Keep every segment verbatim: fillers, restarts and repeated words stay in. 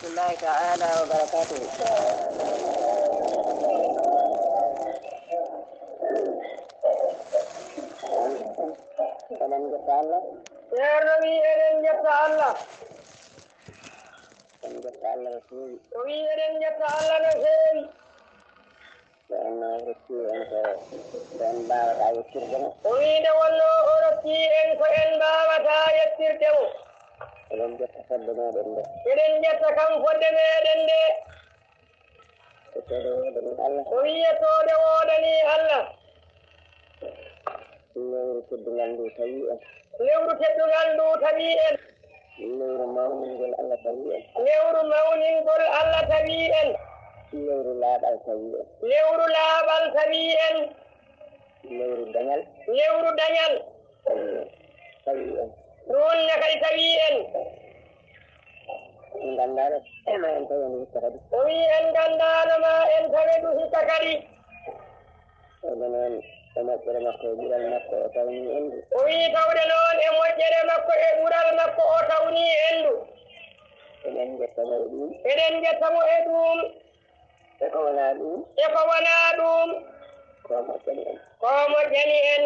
الله تعالى وبركاته. Eɗen njetta Allah. Ceerno wi eɗen njetta Allah. En njetta Allah no feewi. O wi eɗen njetta Allah no feewi. Nde wonnoo o rokki en ko, ko en mbaawata yettirde mo. O wi nde wonnoo o rokki en ko en mbaawata yettirde mo. Eɗen njetta fodde meɗen nde. Eɗen njetta kam fodde meɗen nde. Yettoode wooɗani Allah. O wi yettoode wooɗani Allah. Lewru teddungal ndu tawi en. Lewru teddungal ndu tawi en. Lewru mawningol Allah tawi en. Lewru mawningol Allah tawi en. Lewru laaɓal tawi en. Lewru laaɓal tawi en. Lewru dañal. Lewru dañal. Tawi en. Tawi en. Ɗum ne kay tawi en. En nganndaano ma en tawi ndu hikka kadi. O wi en nganndaano ma en tawi ndu hikka kadi. Tawde noon e moƴƴere makko e ɓural makko o tawni en ndu. O wi tawde noon e moƴƴere makko e ɓural makko o tawni en ndu. Eɗen njetta mo e ɗum. Eɗen njetta mo e ɗum. E ko wonaa ɗum. E ko wonaa ɗum. Ko moƴƴani en. Ko moƴƴani en.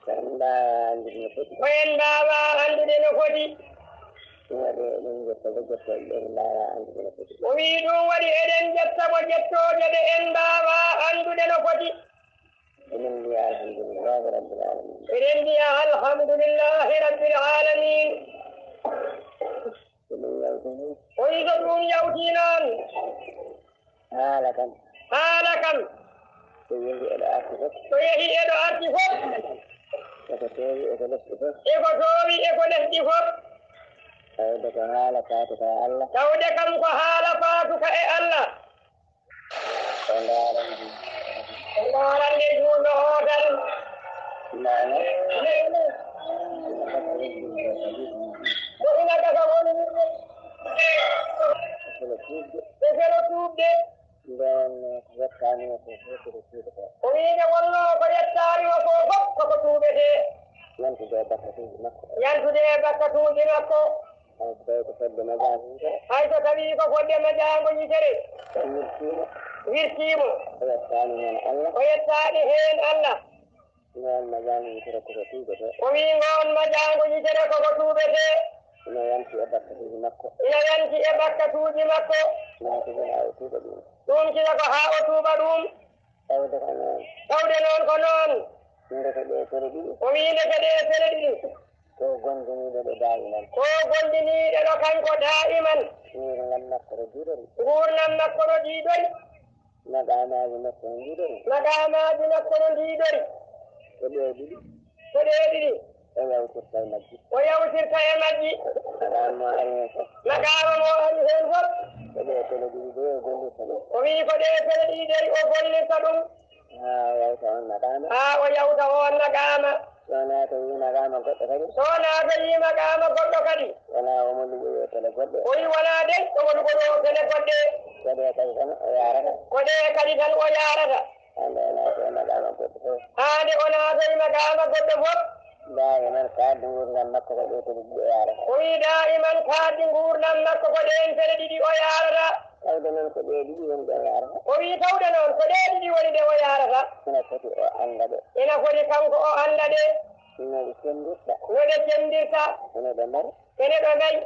Ko en mbaawaa anndude no foti. Ko en mbaawaa anndude no foti. Ɗum waɗi eɗen njetta mo jettooje ɗe en mbaawaa anndude no foti. O wi ɗum waɗi eɗen njetta mo jettooje ɗe en mbaawaa anndude no foti. Eɗen mbiya alhamdulillahi rabbil alamin. Eɗen mbiya alhamdulillahi rabbil alamin. Ko ɗum yawti ni. O wi so ɗum yawti noon. Haala kam. Haala kam. So yehi eɗo arti fof. So yehi eɗo arti fof. E ko toowi e ko lesɗi fof. E ko toowi e ko lesɗi fof. Tawde ko haala kaake ka Allah. Tawde kam ko haala faatuka e Allah. O ndaarande. O ndaarande juulɗo o tan. Maana. Maana. Ko ina gasa wonirde. Selo tuubde. E selo tuubde. Nde wonnoo ko yettaani mo ko fof ko tuubetee. O wii nde wonnoo ko yettaani mo ko fof koko tuubetee. Yantude e bakkatuuji makko. Yantude e bakkatuuji makko. Hay so tawii ko fodde majaango yitere. Hay so tawii ko fodde majaango yitere. Wirtiimo. Wirtiimo. O yettaani heen Allah. O yettaani heen Allah. Ngoon majaango yitere koko tuubetee. O wii ngoon majaango yitere koko tuubetee. Ina yanti e bakkatuuji makko. Ina yanti e bakkatuuji makko. Naati heen haa o tuuba ɗum. Ɗum kila ko haa o tuuba ɗum. Tawde ko noon. Tawde noon ko noon. Ndeke ɗee sele ɗiɗi. O wii ndeke ɗee sele ɗiɗi. Ko gondiniiɗo ɗo daa'iman. Ko gondiniiɗo ɗo kanko daa'iman. Nguurndam makko no diidori. Nguurndam makko no diidori. Maqaamaaji makko no ndiidori. Maqaamaaji makko no ndiidori. Ko ɗee ɗiɗi. Ko ɗee ɗiɗi. O yawtirta e majji. O yawtirta e majji. Maqaama mo ari heen fof. Maqaama mo ari heen fof. Ko ɗee sele ɗiɗi ɗo o gollirta ɗum. O wii ko ɗee sele ɗiɗi ɗo o gollirta ɗum. Haa o yawta oon maqaama. Haa o yawta oon maqaama. So wonaa tawi maqaama goɗɗo kadi. So wonaa tawi maqaama goɗɗo kadi. Wonaa omo liggoo e tele goɗɗe. O wii wonaa de omo liggoo tele goɗɗe. Ko ɗee kadi tan o yaarata. Ko ɗee kadi tan o yaarata. Haa nde o naati e maqaama goɗɗo fof. Haa nde o naata e maqaama goɗɗo fof. Daa'iman kaaddi nguurndam makko ko ɗee tele ɗiɗi o yaarata. O wii daa'iman kaaddi nguurndam makko ko ɗeen tele ɗiɗi o yaarata. Tawde noon ko ɗee ɗiɗi woni ɗe o yaarata. O wii tawde noon ko ɗee ɗiɗi woni ɗe o yaarata. Ina foti o annda ɗe. Ina foti kanko o annda ɗe. No ɗe cenndirta. No ɗe cenndirta. Ene ɗe mbayi. Ene ɗe mbayi.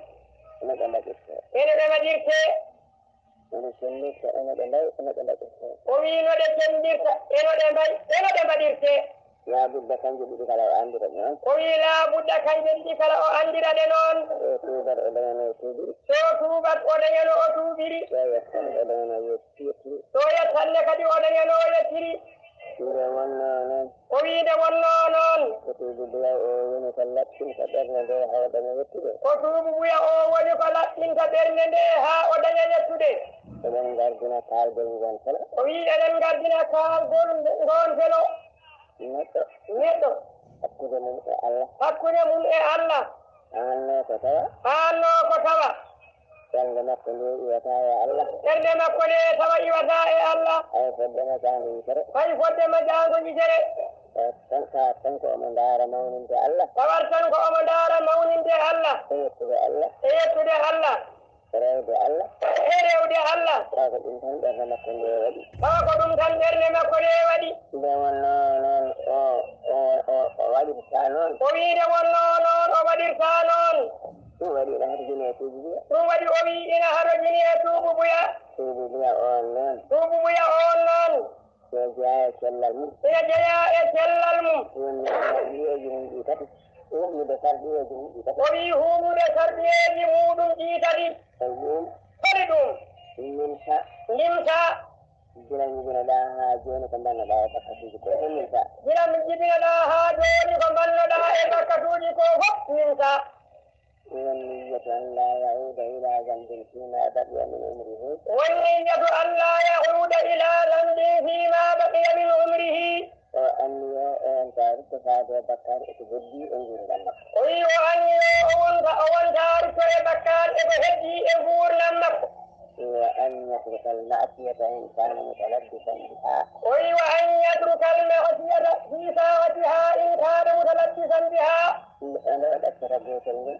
Ene ɗe mbaɗirta. Ene ɗe mbaɗirtee. Ene cenndirta, ene ɗe mbayi, ene ɗe mbaɗirtee. O wii no ɗe cenndirta, eno ɗe mbayi, eno ɗe mbaɗirtee. Laa budda kanje ɗiɗi kala o anndira ɗe noon. O wii laa budda kanje ɗiɗi kala o anndira ɗe noon. So tuubat o dañano o tuubiri. So tuubat o dañano o tuubiri. So yettan o dañano o yettiri. So yettan ne kadi o dañano o yettiri. Nde wonnoo noon. O wii nde wonnoo noon. Ko tuubu buya o woni ko laɓɓinta ɓernde nde haa o daña yettude. Ko tuubu buya o woni ko laɓɓinta ɓernde nde haa o daña yettude. Eɗen ngardina kaalgol ngoon felo. O wii eɗen ngardina kaalgol ngoon felo. Neɗɗo. Neɗɗo. Hakkunde mum e Allah. Hakkunde mum e Allah. Haannoo ko tawa. Haannoo ko tawa. Ɓernde makko nde iwataa e Allah. Ɓernde makko nde tawa iwataa e Allah. Hay fodde majaango yitere. Hay fodde majaango yitere. Tawat tan, tawat tan ko omo ndaara mawninde Allah. Tawat tan ko omo ndaara mawninde Allah. E yettude Allah. E yettude Allah. Rewde Allah. E rewde Allah. Tawa ko ɗum tan ɓernde makko nde waɗi. Tawa ko ɗum tan ɓernde makko nde waɗi. Nde wonnoo noon o, o, o, o waɗirta noon. O wii nde wonnoo noon o waɗirta noon. Ɗum waɗi ina harjini e tuubu buya. Ɗum waɗi o wii ina harjini e tuubu buya. Tuubu buya oon noon. Tuubu buya oon noon. Ina jeyaa e cellal mum. Ina jeyaa e cellal mum. Ɗum woni sarɗiyeeji mum ɗi tati. Huuɓnude sarɗiyeeji mum ɗi tati. O wii huuɓnude sarɗiyeeji muuɗum ɗi tati. Holi ɗum? Holi ɗum? Nimsa. Nimsa. Gila njibinoɗaa haa jooni ko mbannoɗaa e bakkatuuji ko e nimsa. Gila njibinoɗaa haa jooni ko mbannoɗaa e bakkatuuji ko fof nimsa. والنية أن لا يعود إلى ذنب فيما بقي من عمره. والنية أن لا يعود إلى ذنب فيما بقي من عمره. O anniyo o wonta ruttotaade e bakkaat e ko heddii e nguurndam makko. O wii o anniyo o wonta, o wonta rutto e bakkaat e ko heddii e nguurndam makko. وأن يترك المعصية إن كان متلبسا بها. O wii وأن يترك المعصية في ساعتها إن كان متلبسا بها. Nde o ɗaccata gootel ngol.